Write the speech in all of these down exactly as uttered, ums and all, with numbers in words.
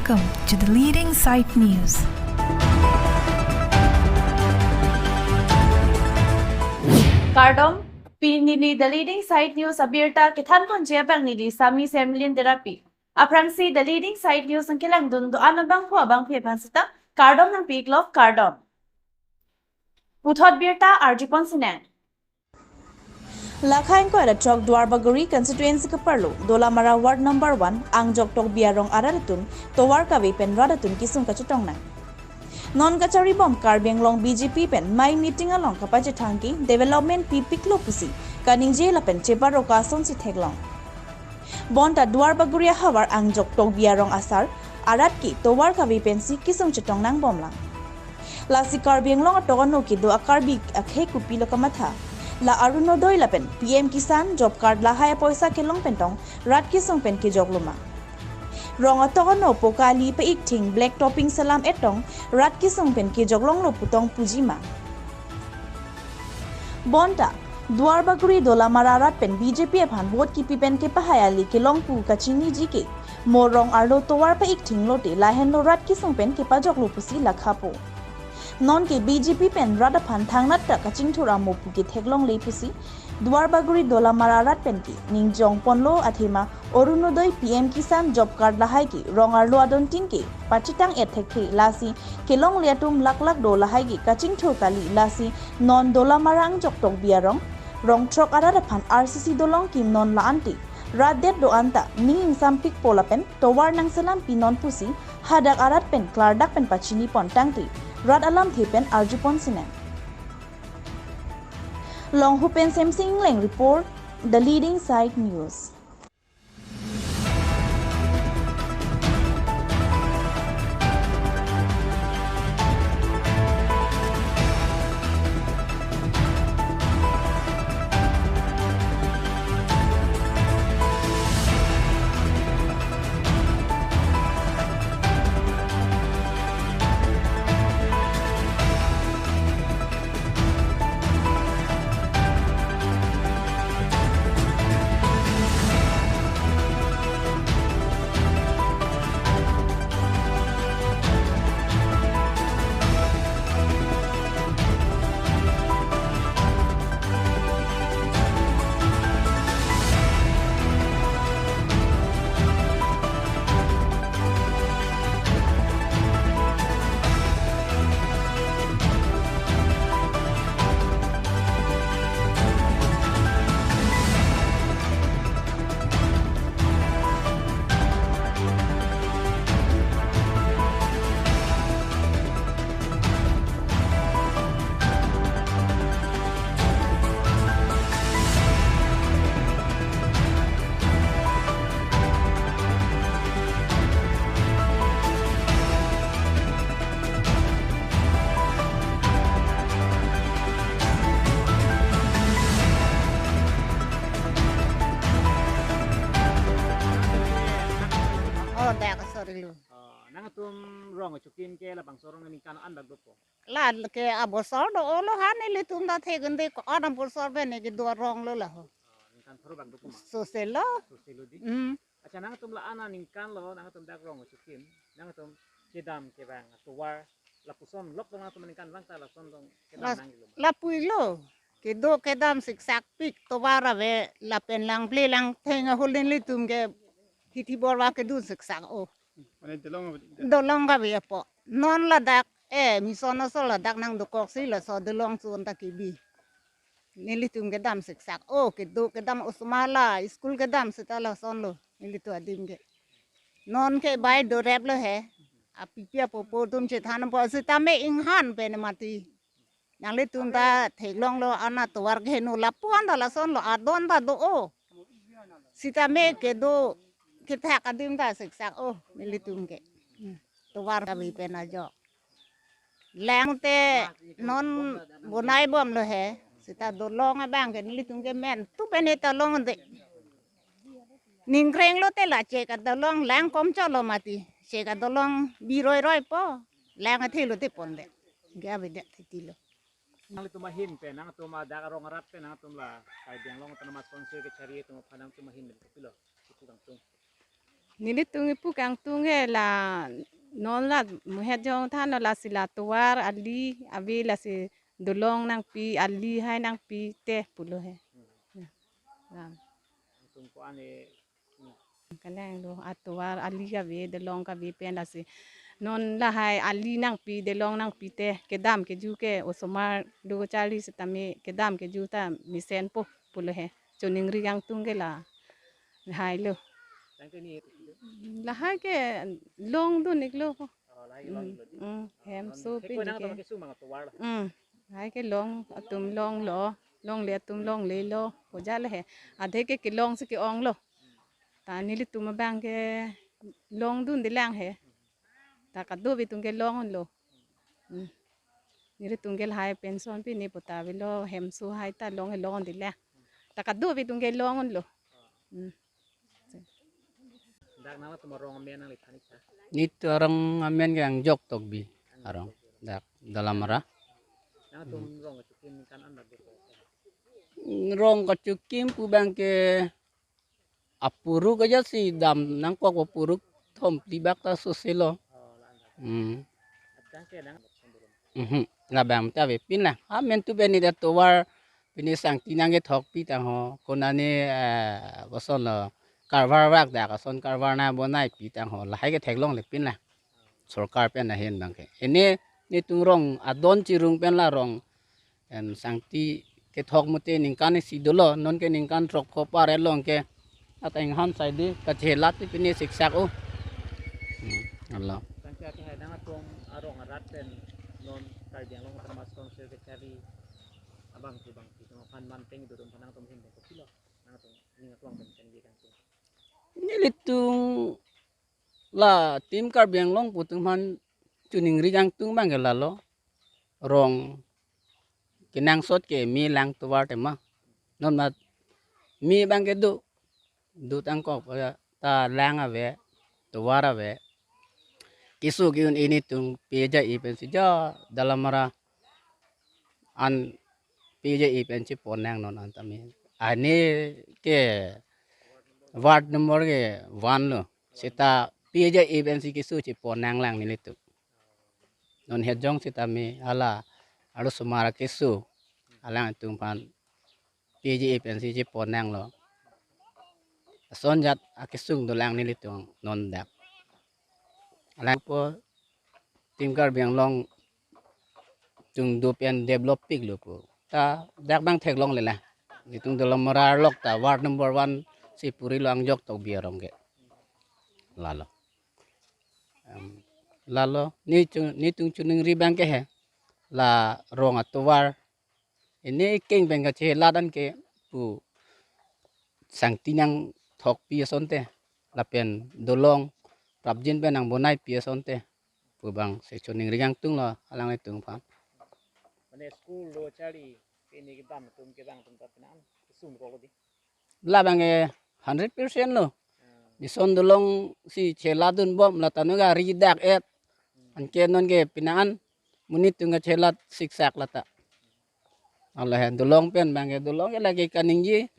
Welcome to the leading site news. Kardom, pini neli the leading site news abirta kethanponji abang neli Sami Semlin Terapi. Aphrangsi the leading site news nangkelangdun do-an abangphu abangphi aphan sita kardom nangpi-iklo, kardom. Puthot birta arjupon sinang. Lakha ingkoi ra throk Duarbagori constituency keparlo Dolamara ward number one Angjok Tokbi arong arat atum tovar kave pen rat atum kesung kachetongnang. Non kacharibom Karbi Anglong B J P pen amei meeting along kapachethang ke development pipiklo pusi kaningje lapen cheparok asonsi theklong. Bonta Duarbagori ahavar Angjok Tokbi arong asar arat ke tovar kave pensi kesung chetongnangbomlang. Lasi Karbi Anglong atok ano kedo a-Karbi akhei kopilo kamatha, la Orunodoi lapen P M Kisan Job Card lahai apoisa kelong pentong rat kesung pen kejoklo ma? Rong atok ano pokali pe-ikthing black topping selam etong rat kesung pen kejoklonglo putong puji ma? Bonta Duarbagori Dolamara arat pen B J P aphan vote kipi pen kepahai ali kelong pu kachiniji ke, mo rong arlo tovar pe-ikthing lote lahenlo rat kesung pen kepajoklo pusi lakhapo. Nonke B J P pen rat aphan thangnat ta kachingthur amo pu ketheklongle pusi Duarbagori Dolamara arat pen ke ningjongponlo, athema Orunodoi, P M Kisan Job Card lahai ke rong arlo adontin ke pachetang-et thekthe, lasi kelongle atum laklak do, lahai ke kachingthur kali. Lasi non Dolamara Angjok Tokbi arong rong throk arat aphan R C C dolong kim non la-ante rat det do-an ta ning ingsampikpo lapen tovar nangselam pinon pusi hadak arat pen klardak pen pachinipontangte rat alamthe pen arjupon sinang. Longhu pen Semsing Ingleng report, the leading site news. Oh, dak, sorry lo. Oh, nangtum rong achukim ke labangso arong ningkan an bak dopo? La ke abosor do-olo ha, nelitum ta thekdunde ko-an abosor pen ne kedo arong lo laho. Oh, ningkan pharo bak dopo ma? Soselo. Soselo di. Hmm. Accha, nangtum la-an aningkan lo, nangtum dak rong achukim, nangtum kedam kevang atovar lapuson lok dong, nangtum ningkan vang ta lason dong kedam. Las-, nanglo ma? Lapu-iklo. Kedo kedam siksak pik, tovar ave lapen lang ple lang theng ahul, nelitum ke hithi borwa kedun siksak o. Mane dolong ave? Dolong kave apo. Non ladak, eh, Mission Asol ladak nangdokoksi laso dolong chun ta kebi. Nelitum kedam siksak o, kedo kedam osomar la school kedam seta lason lo nelitum adim ke. Non ke bai dorep lo he. Apipi apopo atum chethanpo sitame inghan pen mati. Nanglitum ta theklonglo, ana tovar keheno lapu-an ta lason lo, adon ta do-o. Sitame kedo kethak adim ta siksak o nelitum ke. Hmm. Tovar kave pen ajok. Lang te non bonaibomlo he. Seta dolong abang ke nelitum ke men tu pen eta longde. Ningkreng lote la chek adolong lang komcholo mati. Chek adolong biroiroipo. Lang athe lote ponde. Ke avedet titi lo. Nanglitum ahin pen, nangtum adak arong arat pen, nangtum la Karbi Anglong Autonomous Council kechari atum aphan nangtum ahin pen kopilo? Ipu kangtung. Nelitum ipu kangtung ke la non la muhet jong than lasi la tovar ali ave, lasi dolong nangpi, ali hai nangpi te pulo he. Lam. Nangtum ko-an e, hmm. Kalang lo, atovar ali kave, dolong kave pen lasi non lahai ali nangpi, dolong nangpi te kedam keju ke osomar do charli setame kedam keju ta mesenpo pulo he. Choningri kangtung ke la lahai lo. Tangte ni lahai ke longdun iklo. Oh, lahai ke long iklo di. Hmm, hem non so ke pin ko nang ke. Tong kesung mang tovar. Hmm. Lahai ke long atum longlo, longle atum longlelo. Ko ja le he. Adhe ke kelong si ke-onglo. Ta nelitum abang ke longdunde lang he. Ta kadokave atum ke long-unlo. Hmm. Nelitum ke lahai pension pini puta avelo, hem so hai ta long he longdunde lang. Ta kadokave atum ke long-unlo. Hmm. Dak nangtum arong amen nangli than ik tha? Nelitum arong amen ke Angjok Tokbi arong. Dak Dolamara. Nangtum rong kachikim ningkan an dak do? Rong kachikim pu abang ke apuruk aja si dam nangkok apuruk thom phli bak ta sose lo. Oh, la-an dak. Hmm. Atang ke nang. Mhm. Labang ta avepin la. Amen tu beni da tovar pini sangti nangkethokpi tang ho. Konane, eh, koson lo karvar vak dak, koson karvar nang bonaipi tang ho. Lahai ke theklonglepin la. Sorkar pen ahin abang ke. Ini nelitum rong adon chirung pen la rong. Em, sangti kethok mute ningkan isi dolo, non ke ningkan throk pho par elong ke. Ateng han sai di kachelat ti pini siksak o. Hmm, alo. Tangte ake hai nangtum arong arat pen non Karbi Anglong Autonomous Council kachari abang tu bang ti tong aphan manteng do atum aphan nangtum ahin pen kopilo? Nangtum ning atong pen pen di kangtung. Nelitum la Team Karbi Anglong pu atum aphan choningri kangtung abang ke lalo. Rong kenangsot ke me lang tovar tema. Non mat me abang ke do. Do tangkok ta lang ave, tovar ave. Keso ke-un-e nelitum P J E pensi ja Dolamara an P J E pensi pon nang non an tame. Ani ke ward number ke one lo. Seta P J E pensi keso si pon nang lang nelitum. Non het jong sitame hala arlosomar akeso alangtum aphan P J E pensi si pon nanglo. Ason jat akesung dolang nelitum non dak. Alangpo Team Karbi Anglong atum do pen develop piklo pu. Ta dak abang theklongle la. Nelitum Dolamara arlok ta ward number one si puri lo Angjok Tokbi arong ke. Lalo. Em, lalo, nelitum, nelitum choningri abang ke he. La rong atovar. Ini keng pen kachelat an ke pu sangti nangthokpi asonte. Lapen dolong prapjin pen nangbonaipi asonte. Pu abang si choningri kangtung lo alanglitum aphan. Mane school lo charli pini kedam atum kedam atum ta pini an kesung ko di. Labang ke hundred percent lo. Hmm. Mesen dolong si cheladun bom la tanu gari dak et. Hmm. Anke non ke pini an monit atum kachelat siksak lata. Alo he dolong pen abang ke dolong ke lake kaningje.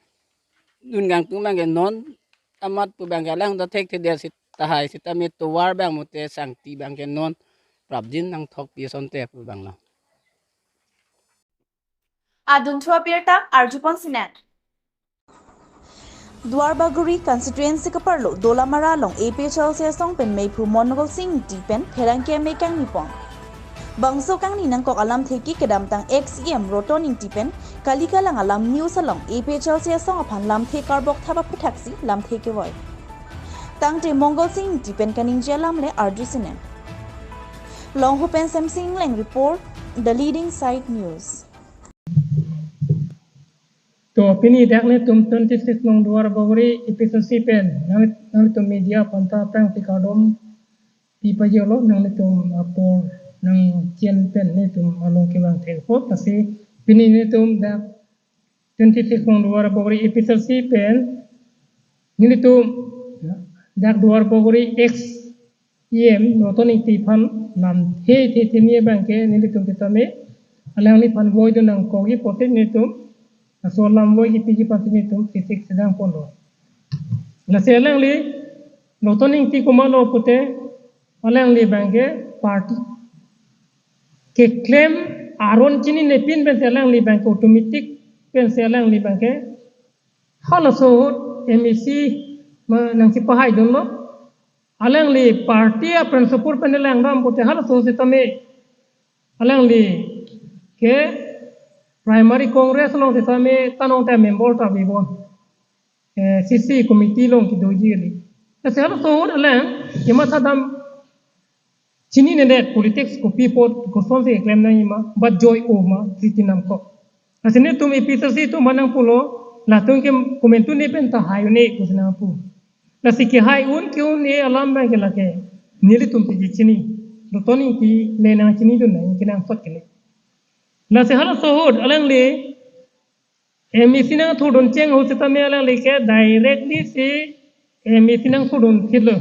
Dun kangtung abang ke non amat pu abang ke alang ta thekthedet sita hai sitame tovar abang mute sangti abang ke non prapjin nangthokpi asonte pu abang lo. Adun thu abirta arjupon sinan. Duarbagori constituency kaparlo Dolamara along A P H L C asong pen meiphu Mongol Sing Ingti pen pherangke amei kangni pon. Bangso kangni nangkok alamthe ke kedamtang ex E M Roton Ingti pen kali kalang alam news along A P H L C asong aphan lamthe karbok thap aputhaksi lamthe kevoi. Tangte Mongol Sing Ingti pen kaningje alam le arju sinem. Longhu pen Semsing Engleng report, The Leading Side News. To pini dak netum twenty-six nong Duarbagori A P H L C pen nang, nangtum media aphan ta aphrangsi kardom pi pajirlo, nanglitum apor nangchen pen netum along kevang thek apot, lasi pini netum dak twenty-six nong Duarbagori A P H L C pen nelitum dak Duarbagori ex E M Roton Ingti aphan lamthe the theni abang ke nelitum sitame alangliphan voidun nangkokji apotsi nelitum laso alam voi kipiji aphansi nelitum sisik sedang ponlo. Lasi alangli Roton Ingti komatlo pute alangli abangke party keklem aron chininepin pensi alangli abangke automatic pensi alangli abangke halaso ahut M A C ma nangchipahaidunlo. Alangli party a-principle pen langdam pute halaso ahut sitame alangli ke primary Congress along sitame tanong ta member ta avepon. Eh, C C committee along kedoji kali. Lasi halaso ahut alang kematha dam chininedet politics kopi apot kosonsi keklem nangjima, ba joi-o ma, kriti nangkok. Lasi netum A P H L C atum ma nangpulo, latum ke komantu ne pen ta hai un-e pusi nangpu. Lasi kehai un ke-un-e alam abangke lake nelitum si chini. Roton Ingti le nangchinidun nang, kenangsot kele. Lasi halaso ahut alangli M A C nangthurdun cheng ahut sitame alangli ke directly si M A C nangthurdun thitlo.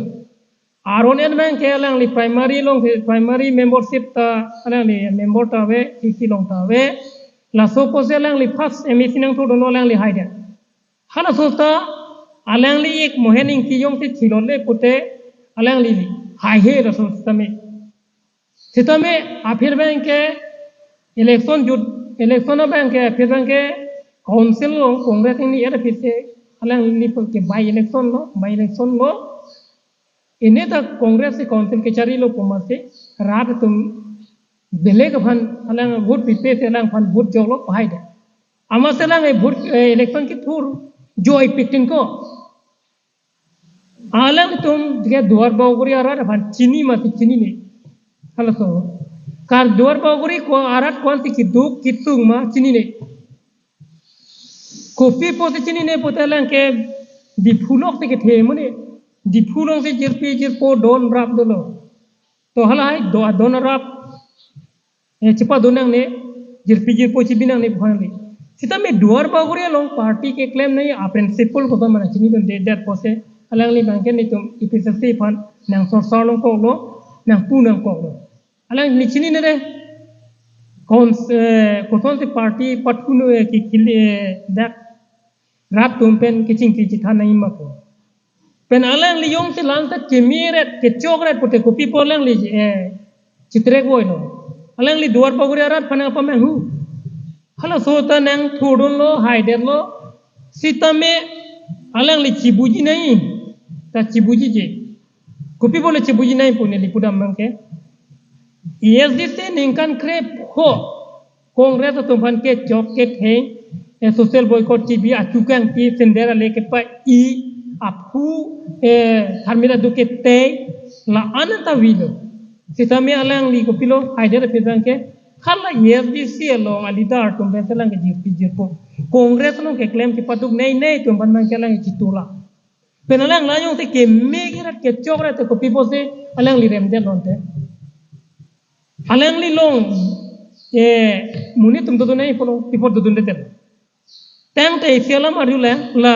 Aron-et abangke alangli primary along si primary membership ta alangli member ta ave, C C along ta ave. Laso apotsi alangli first M A C nangthurdunlo, alangli haidet. Halaso ta alangli ik Mohen Ingti jongsi thilot le pute alangli haihe laso sitame. Sitame aphi abangke election jut, election abangke aphi abangke council along Congress ni er aphi si alangli ke by election lo, by election lo. Ini ta Congress si council kecharilo pu amatsi rat atum belek aphan alang vote pipe si alangphan vote joklo pahaidet. Amatsi alang e vote, eh, election kethur joipik tin ko. Alangtum ke Duar Bagori arat aphan chini mati chinine. Halaso. Kar Duar Bagori ko arat ko-ansi keduk kesung ma chinine. Kopi apotsi chinine pute alang ke Diphu lok si kethe mane. Diphu alongsi jirpi jirpo don rap dolo. To halahai do don rap. Eh, chepadun nangne, jirpi jirpo chibi nangne pu aphanle. Sitame Duar Bagori along party keklem nangji a-principle koson ma nangchinidunde, therefore si alangli abangke netum A P H L C aphan nangsorsor nangkoklo, nangpu nangkoklo. Alangli chininede, kons-, eh, kosonsi party patkuno, eh, ki, ki, eh, dak rat atum pen kechingki chethan nangjima pu. Pen alangli jongsi lang ta kemeret kechokret pute kopi apot alangli, eh, chitrek voilo. Alangli Duar Bagori arat aphan nangpamanghu. Halaso ta nangthurdunlo, haidetlo. Sitame alangli chibuji nangji. Ta chibujije. Kopi apot le chibuji nangji pu neli pudam abangke. A S D C ningkan krepho Congress atum aphan kechok ketheng, eh, social boycott chibi, achukang pi, sender ale kepa-i, aphu, eh, tharmit aduk ketei, la-an ta avelo. Sitame alangli kopilo, haidet aphi abangke, hala A S D C along a-leader atum pensi alang ke jirpi jirpo. Congress along keklem kepaduk nei nei atum aphan abangke alang chitula. Pen alang la jongsi keme kerat kechokrat te kopi apotsi alangli remdet lonte. Alangli along, eh, monit atum dodun nangji pulo, pi apot dodundedet. Tangte isi alam arjulang la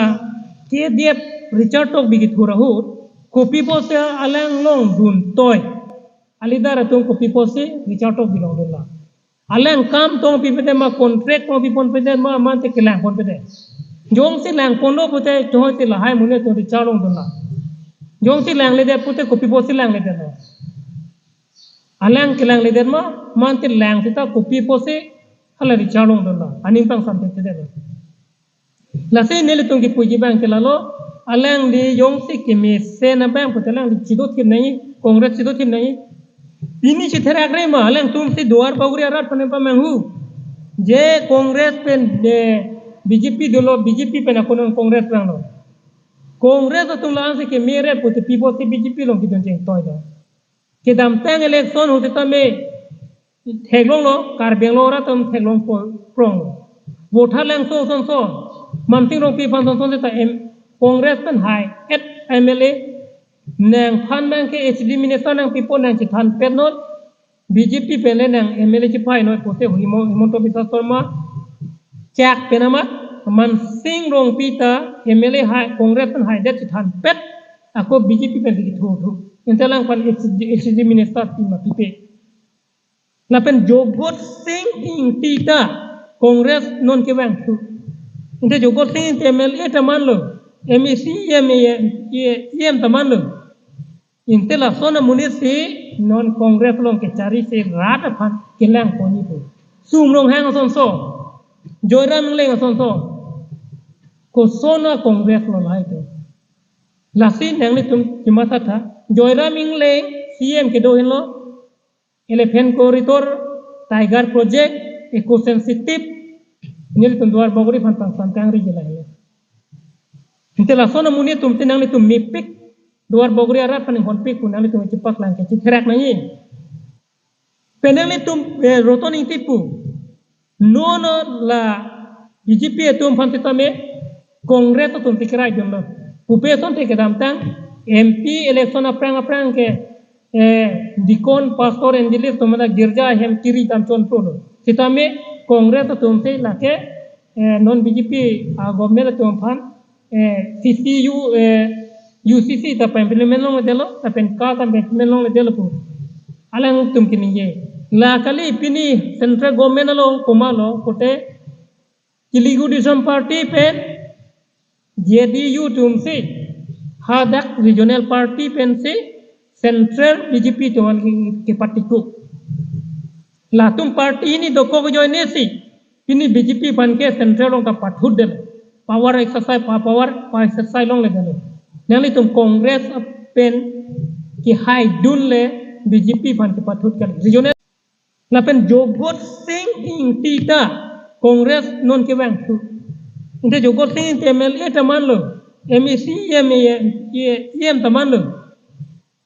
K D F Richard Tokbi kethur ahut, kopi apotsi alang along duntoi. A-leader atum kopi apotsi Richard Tokbi along dunlo. Alang kam tong pipedet ma, contract tong piponpedet ma, mante kelangponpedet. Jongsi langponlo pute, jongsi lahai monit atum Richard along dunlo. Jongsi langledet pute, kopi apotsi langledetlo. Alang kelangledet ma, mante lang seta kopi apotsi hala Richard along dunlo. Aning pangsamthekthedetlo. Lasi nelitum kipuji abangke lalo, alangli jongsi kemesen abang pute alangli chidothip nangji, Congress chidothip nangji. Pini chitherak re ma, alangtum si Duar Bagori arat aphan nangpamanghu. Je Congress pen, je B J P dolo, B J P pen ako non Congress vanglo. Congress atum la-ansi kemeret pute pi apotsi B J P along kedun chengtoilo. Kedamtang election ahut sitame theklonglo, Karbi Anglong arat atum theklong po-, pronglo. Vothatlangso sonson, Mamsing Rongpi aphan sonson seta M-, Congress pen hai-et M L A, nangphan abangke H D minister nangpipo nangchethanpet non, B J P pen le nang M L A chepahai non pute Himo-, Himanta Biswa Sarma chak pen amat, Mamsing Rongpi ta M L A hai, Congress pen haidet chethanpet, ako B J P pen kithurthur. Ante alangphan H D, H D minister pi ma pipe. Lapen Jagat Sing Engti ta Congress non kevangthu. Ante Jagat Sing Engti M L A ta manlo, M A C, E M, E M, E M ta manlo. Inte lason amonit si non Congress along kechari si rat aphan kelang ponji pu. Sum Ronghang asonso, Joyram Engleng asonso, koson a Congress lo lahai atum. Lasi nanglitum chimatha tha, Joyram Engleng C M kedo henlo, Elephant Corridor, Tiger Project, eco sensitive, nelitum Duar Bagori aphan pangsamkangri jila henlo. Inte lason amonit atum te nanglitum mepik, Duar Bagori arat aphan inghonpik pu nanglitum chepaklang ke chitherak nangji. Pen nanglitum, eh, Roton Engti pu, non la B J P atum aphan sitame Congress atum tikrai dunlo. Pupe asonte kedamtang M P election aphrang aphrang ke, eh, deacon, pastor, evangelist atum mane girja ahem kiri dam chonprolo. Sitame Congress atum te lake, eh, non B J P a government atum aphan, eh, C C U, eh, U C C ta pa-implement longledetlo, lapen ka ta pa-implement longledetlo pu alangtum keningje. La kali pini central government along komatlo pute Telugu Desam Party pen J D U atum si hadak regional party pensi central B J P atum aphan ke, kepatikuk. Latum party hini dokok ajoine si pini B J P aphan ke central along ta pathut detlo. Power exercise, pa-, power pa-exercise longledetlo. Nanglitum Congress pen kehaidunle B J P aphan kepathut kali. Regional lapen Jogot Sing Engti ta Congress non kevang thu. Inte Jogot Sing Engti M L A ta manlo, M A C, M A, E M ta manlo.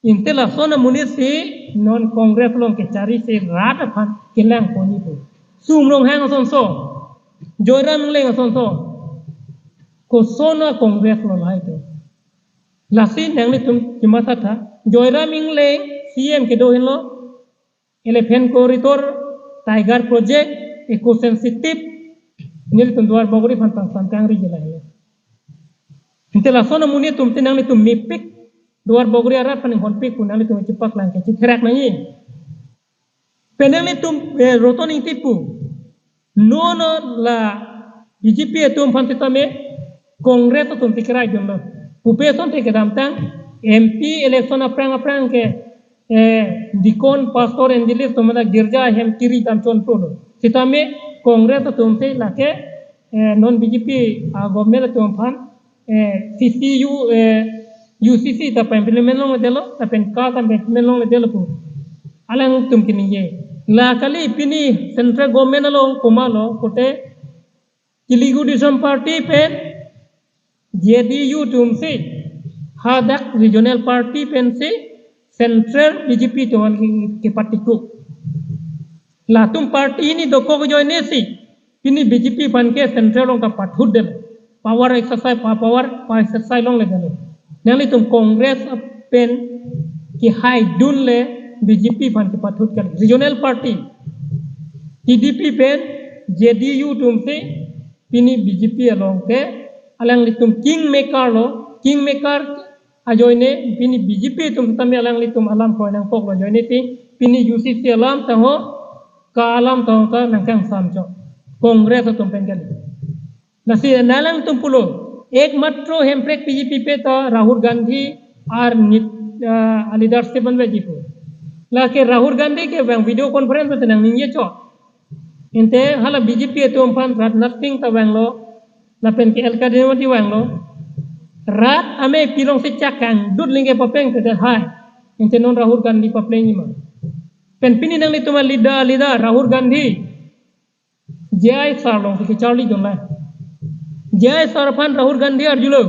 Inte lason amonit si non Congress along kechari si rat aphan kelang ponji pu. Sum Ronghang asonso, Joyram Engleng asonso, koson a Congress lo lahai atum. Lasi nanglitum chimatha tha, Joyram Engleng C M kedo henlo, Elephant Corridor, Tiger Project, eco sensitive, nelitum Duar Bagori aphan pangsamkangri jila henlo. Inte lason amonit atum te nanglitum mepik, Duar Bagori arat aphan inghonpik pu nanglitum chepaklang ke chitherak nangji. Pen nanglitum, eh, Roton Engti pu, non la B J P atum aphan sitame Congress atum tikrai dunlo. Pupe asonte kedamtang M P election aphrang aphrang ke, eh, deacon, pastor, evangelist atum mane girja ahem kiri dam chonprolo. Sitame Congress atum te lake, eh, non B J P a government atum aphan, eh, C C U, eh, U C C ta pa-implement longledetlo, lapen ka ta pa-implement longledetlo pu alangtum keningje. La kali pini central government along komatlo pute Telugu Desam Party pen J D U atum si hadak regional party pensi central B J P atum aphan ke, kepatikuk. Latum party hini dokok ajoine si pini B J P aphan ke central along ta pathut detlo. Power exercise, pa-, power pa-exercise longledetlo. Nanglitum Congress pen kehaidunle B J P aphan kepathut kali. Regional party T D P pen J D U atum si pini B J P along ke alanglitum kingmaker lo, kingmaker ajoine pini B J P atum sitame alanglitum alam kroi nangkoklo ajoine ti pini U C C alam ta ho, ka alam ta ho ka nangkangsam chot. Congress atum pen kali. Lasi nangtum pulo, ekmatro Hemprek P G P pe ta Rahul Gandhi ar nit, ah, leadership anveji pu. Lake Rahul Gandhi kevang video conference pen nangningje chot. Inte hala B J P atum aphan Rajnath Singh ta vanglo, lapen ke L K Advani vanglo. Rat amei pilong si chakang dut lingke papeng te hai. Inte non Rahul Gandhi paplengji ma. Pen pini nanglitum a leader, leader Rahul Gandhi. J I sir along si kecharli dunlo. J I sir aphan Rahul Gandhi arjulo.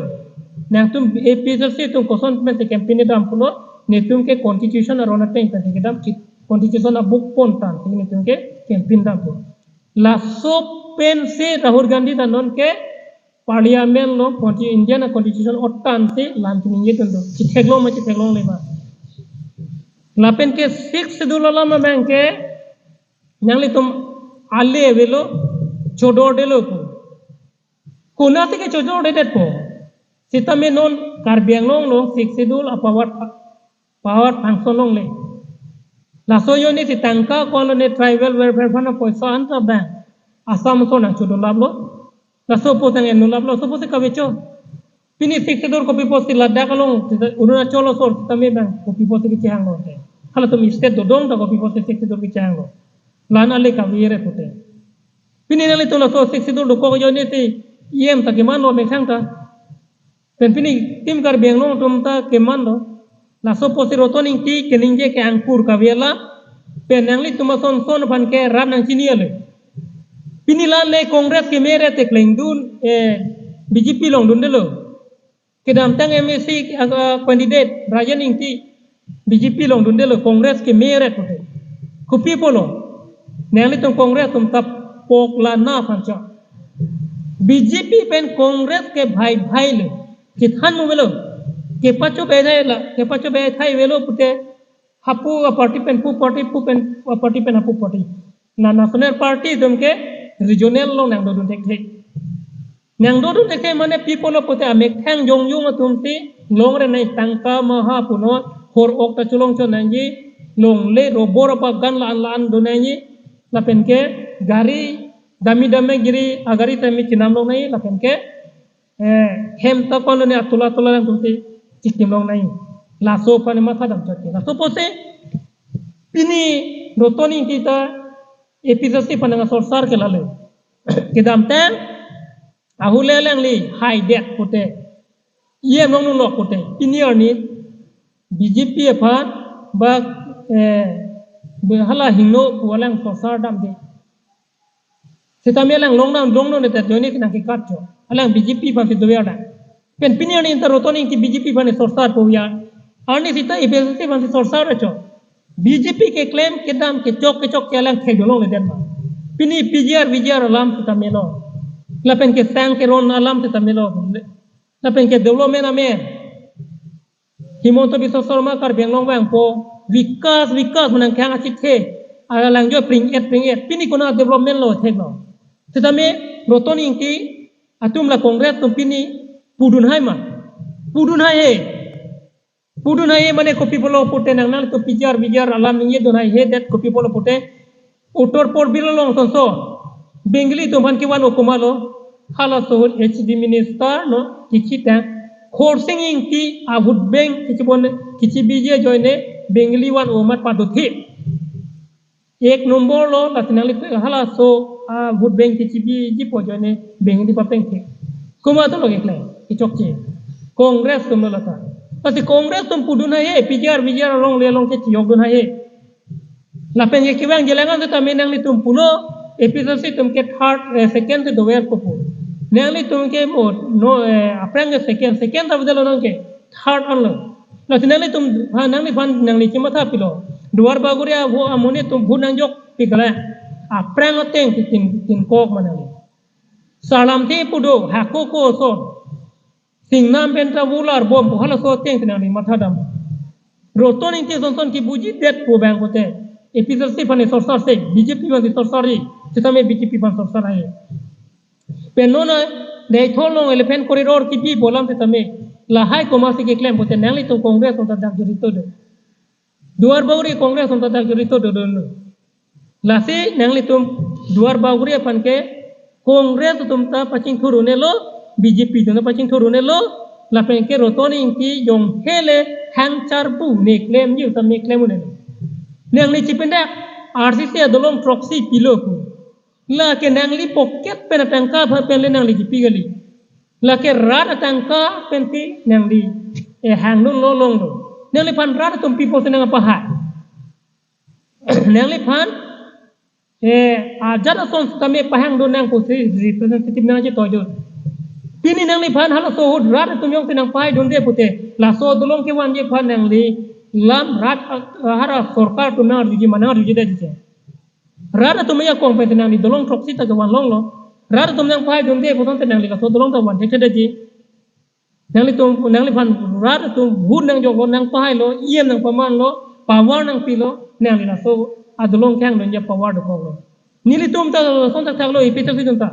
Nangtum A P H L C atum koson pensi campaign dam pulo, netum ke constitution aron ateng pensi kedam chit. Constitution a book pon tangte netum ke campaign dam pulo. Laso pensi Rahul Gandhi ta non ke parliament along consti-, Indian constitution otan si lam chiningje dunlo. Chitheklong ma chitheklongle ma. Lapen ke sixth schedule alam abang ke nanglitum ale avelo, chodordetlo pu. Konat si ke chodordedet pu. Sitame non Karbi Anglong along sixth schedule a power, power function longle. Laso ajoine si tangka ko-an lone tribal welfare fund apoisa anta abang Assam aso nangchodolaplo. Laso apo tang enno laplo, laso apo si kavecho. Pini Sixth Schedule kopi apotsi Ladakh along, Arunachal asor tame bang kopi apotsi kechehanglo te. Halatum state dodong ta kopi apotsi Sixth Schedule kechehanglo. La-an ale kave-re pute. Pini nanglitum laso Sixth Schedule dokok ajoine si E M ta kemanlo methang ta. Pen pini Team Karbi Anglong atum ta kemanlo. Laso apotsi Roton Engti keningje ke angkur kave alam. Pen nanglitum ason son aphan ke rat nangchini ale. Pini la le Congress keme-re te klengdun, eh, B J P longdundelo. Kedamtang M A C, ah, candidate Rajen Engti B J P longdundelo, Congress keme-re pute. Kopi apotlo? Nanglitum Congress atum ta pok la na aphan chot. B J P pen Congress ke bhai bhai le. Kethan mu avelo. Kepachobe thai la, kepachobe thai avelo pute. Hapu aparty pen pu party, pu pen aparty pen hapu party. La national party atum ke regional along nangdodun thekthe. Nangdodun thekthe mane pi apotlo pute amethang jongjong atum si longre nai, tangka maha punon, hor ok ta cholong chot nangji, longle rubber abagan la-an la-an do nangji, lapen ke gari dami dami giri agari tame chinam long nangji, lapen ke eh, hem ta konlo ne atola atola alangtum si chikim long nangji. Laso aphan matha dam chot ke. Laso apotsi pini Roton Engti ta A P H L C aphan nangsorsar ke lale. Kedamtang ahule alangli haidet pute. E M longdunlok pute. Pini arni B J P aphan ba, eh, be hala hingno pu alangsorsar damde. Sitame alang longdam longdam neta ajoine si nangkekat chot. Alang B J P aphansi dover dam. Pen pini arni ta Roton Engti B J P aphan sorsar pu ya. Arni sita A P H L C aphansi sorsar chot. B J P keklem kedam kechok kechok ke alang thekdun longledet ma. Pini P G R V G R alam sita melo. Lapen kesang keron alam sita melo. Lapen ke development amen. Himanta Biswa Sarma Karbi Anglong vangpo, vikas, vikas pu nangkehang achikche. Alang jo pring-et, pring-et. Pini konat development lo theklo? Sitame Roton Engti atum la Congress atum pini pudun hai ma. Pudun hai he. Pudun hai he mane kopi apotlo pute nang nangtum P G R V G R alam ningjedun hai he det kopi apotlo pute. Uttar Purbi along sonso Bengali atum aphan kevan-o komatlo, halaso ahut H D minister no kichi tang, Khorsing Engti a-vote bank kichi bon kichi biji ajoine Bengali van-o amat padothe. Ek nombor lo, lasi nangli halaso a-vote bank kichi biji pu ajoine Bengali papeng the. Komat atum lo keklem, kechokche. Congress atum lo lata. Lasi Congress atum pudun hai he, P G R V G R along le along ke chiyokdun hai he. Lapen ke kevang jelangan sitame nanglitum pulo, A P H L C atum ke third, eh, second si dover ko pu. Nanglitum ke mo, no, eh, aphrang ke second, second ta bidalo nang ke third anlo. Lasi nanglitum, ha, nangliphan, nangli chimatha pilo. Duar Bagori avo amonit atum vote nangjokpi kala. Aphrang ateng si tin, tin kok ma nangli. Salam the pudo, hako ko so. Singnam pen ta volar bom pu halaso ateng si nangli matha dam. Roton Engti sonson kibuji det pu bang pute. A P H L C aphan sorsar se, B J P aphan sorsar ri, sitame B J P aphan sorsar hai. Pen non a, Deithor along elephant corridor kipi pu alam sitame. Lahai komatsi keklem pute nanglitum Congress atum ta dak jorito do. Duar Bagori Congress atum ta dak jorito dodunlo. Lasi nanglitum Duar Bagori aphan ke Congress atum ta pachingthur un-elo, B J P atum ta pachingthur un-elo, lapen ke Roton Engti jong hele hang charbu ne klemji utam ne klem un-elo. Nangli chipindak R C C adolong throksi pilo pu. Lake nangli pocket pen atangka aphan pen le nangli chipi kali. Lake rat atangka pensi nangli, eh, hangdunlo longlo. Nangliphan rat atum pi apotsi nangpahai? Nangliphan, eh, ajat ason sitame pahangdun nang pusi representative nangchetoidun. Pini nangliphan halaso ahut rat atum jongsi nangpahaidunde pute, laso adolong kevanji aphan nangli lam rat, ah, hara sorkar atum nangarjuji ma nangarjujidetji. Rat atum ajakong pensi nangli dolong throksi ta kevan longlo. Rat atum nangpahaidunde pu tangte nangli laso adolong ta van thekthedetji. Nanglitum, nangliphan rat atum vote nangjoklo, nangpahailo, E M nangpamanlo, power nangpilo, nangli laso adolong kehangdunji power dokoklo. Nelitum ta lason thakthaklo, A P H L C atum ta.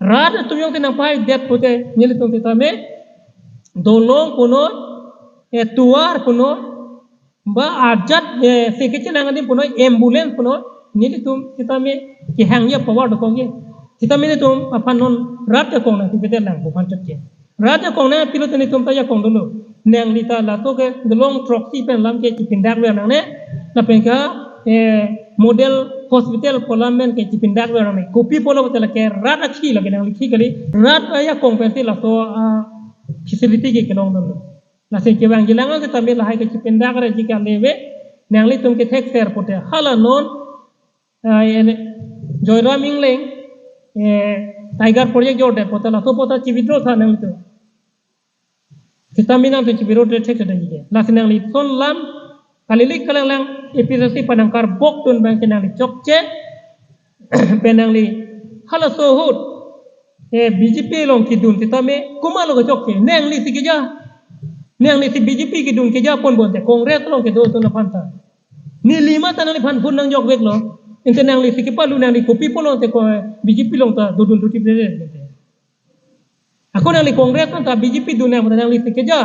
Rat atum jongsi nangpahaidet pute, nelitum sitame dolong punon, eh, tovar punon, ba ajat, eh, si kechenang adim punon, ambulance punon, nelitum sitame kehangji power dokokji. Sitame nelitum aphan non rat ke kong nangpipedet lang pu aphan chotke. Rat ajakong nangpilo te netum ta ajakong dolo. Nangli ta laso ke dolong throksi pen alam ke chipindak ver nangne. Lapen ke, eh, model hospital pu alam pen ke chipindak ver nangne. Kopi pulo te lake rat akhei lake nangli khei kali. Rat ajakong pensi laso, ah, facility ke kelong dolo. Lasi kevangji lang setame lahai ke chipindak verji ke ale ave. Nanglitum kethekser pute hala non, ah, ene, Joyram Engleng, eh, Tiger Project jorde pute laso pute chi-withdraw tha nanglitum. Setame nangtum chi-withdraw thektheji ke. Lasi nangli son alam, kalilik kalanglang, A P H L C pen nangkarbokdun abang ke nangli chokche, pen nangli halaso ahut, eh, B J P along kedun setame, komatlo kechokche, nanglisi keja. Nanglisi B J P kedun keja pon bonte, Congress along kedodun aphan ta. Neli mata nangliphan phone nangjokveklo. Ante nanglisi kepalu nangli kopi pulo te ko B J P along ta dodun thuti pere. Ako nangli Congress anta B J P dun nang nanglisi keja.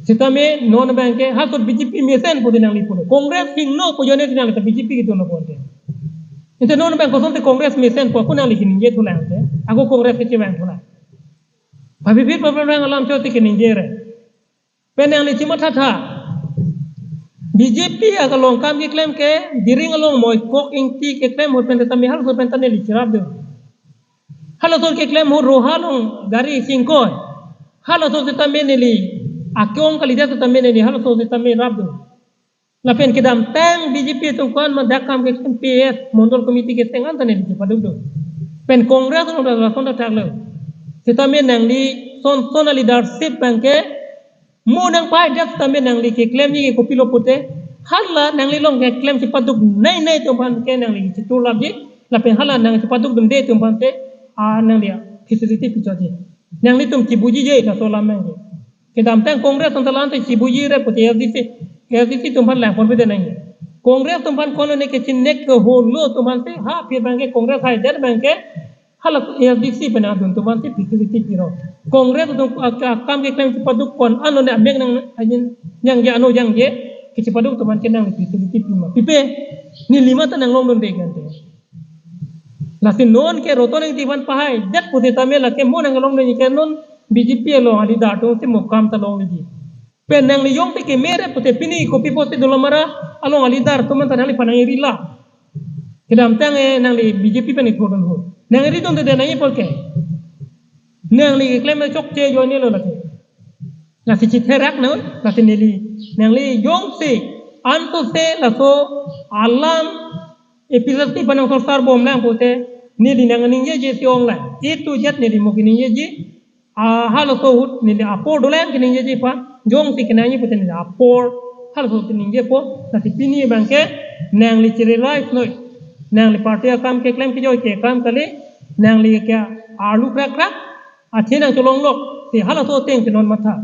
Setame non abang ke halaso B J P mesen pute nangli pulo. Congress hingno pu ajoine nangli ta B J P kedun lo ponte. Ante non abang kosonte Congress mesen pu ako nangli keningje thulang te. Ako Congress kechevang thulang. Papi phit papi rang alam chote keningje re. Pen nangli chimathatha. B J P akalong kam keklem ke, Diring along Moikok Ingti keklem ahut pen setame halaso pen ta neli cherapdun. Halaso keklem ahut Roha along gari chingkoi. Halaso setame neli, akong kalidet setame neli, halaso setame rapdun. Lapen kedamtang B J P atum ko-an ma dak kam keklem P S, Mondol Committee keseng an ta neli chepadukdun. Pen Congress along ta lason ta thaklo. Setame nangli son son aleadership abang ke mo nangpaidet setame nangli keklemji ke kopilo pute. Hala nangli along keklem chepaduknei nei atum aphan ke nangli chetur lapji. Lapen hala nang chepadukdunde atum aphan te, ah, nangli facility pichotji. Nanglitum chibujije laso alam abang ke. Kedamtang Congress anta lante chibuji re pute A S D C, A S D C atum aphan lang porbe de nangji. Congress atum aphan kono ne kechinek ke holo atum aphan te ha phir abang ke Congress haidet abang ke hala A S D C pen adun atum aphan te facility piro. Congress atum ak-, akam keklem chepaduk pon ano ne amek nang ajin jangje ano jangje kechepaduk atum aphan ke nang facility pima. Pipe neli mata nanglongdunde kante. Lasi non ke Roton Engti aphan pahaidet pu setame lake mo nanglongdunji ke non B J P along aleader atumsi mo kam ta longleji. Pen nangli jongsi keme re pute pini kopi pusi dolo mara along aleader atum anta nangliphan nang-eri la. Kedamtang eh nangli B J P pen ikhodun ho. Nang-eridunde nangji apor ke. Nangli keklem chokche ajoine lo lake. Lasi chitherak non, lasi neli. Nangli jongsi, anto se laso alam A P H L C pen nang sorsar bomlang pute, neli nang ningjeje si ong lang. A to Z neli mo keningjeji, ah, halaso ahut neli apor dolang keningjeji aphan, jongsi kenangji pute neli apor, halaso ahut ningjepo, lasi pini abang ke, nangli chiri life noi, nangli party akam keklem kejoi ke kam kali, nangli ke arlu krak krak, athe nang cholonglok, si halaso ateng ke non matha.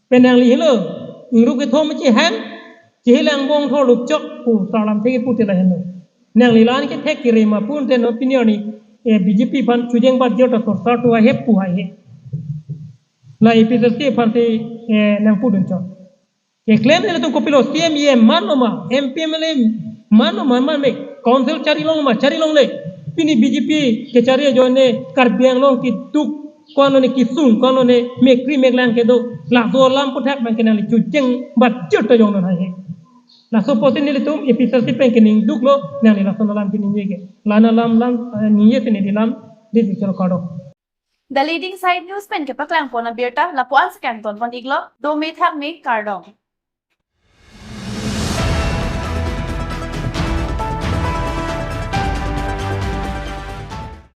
Pen nangli helo, ingru kethom chihang, chihilang bong thor lupchok pu sarlam thek pu te la helo. Nangli lan kethek kiri ma pu te non pini arni, eh, B J P aphan chujeng bat jor ta sorsar tu ahe pu ahe. La A P H L C aphan te, eh, nangpudun chot. Keklem nelitum kopilo C M E M manlo ma, M P M L A manlo ma, man me, council chari long ma, chari longle. Pini B J P kechari ajoine Karbi Anglong keduk, ko-an lone kesung, ko-an lone mekri meklang kedo, laso alam aphuthak abang ke nangli chujeng bat jor ta jongdun haihe. Laso pusi nelitum A P H L C pen kening duklo, nangli laso alam keningje ke. La-an alam lam, eh, ningje si neli lam, di bichar kardom. The Leading Side News pen kepaklang pon abirta lapu-an si kangton pon iklo, dome thakme kardom.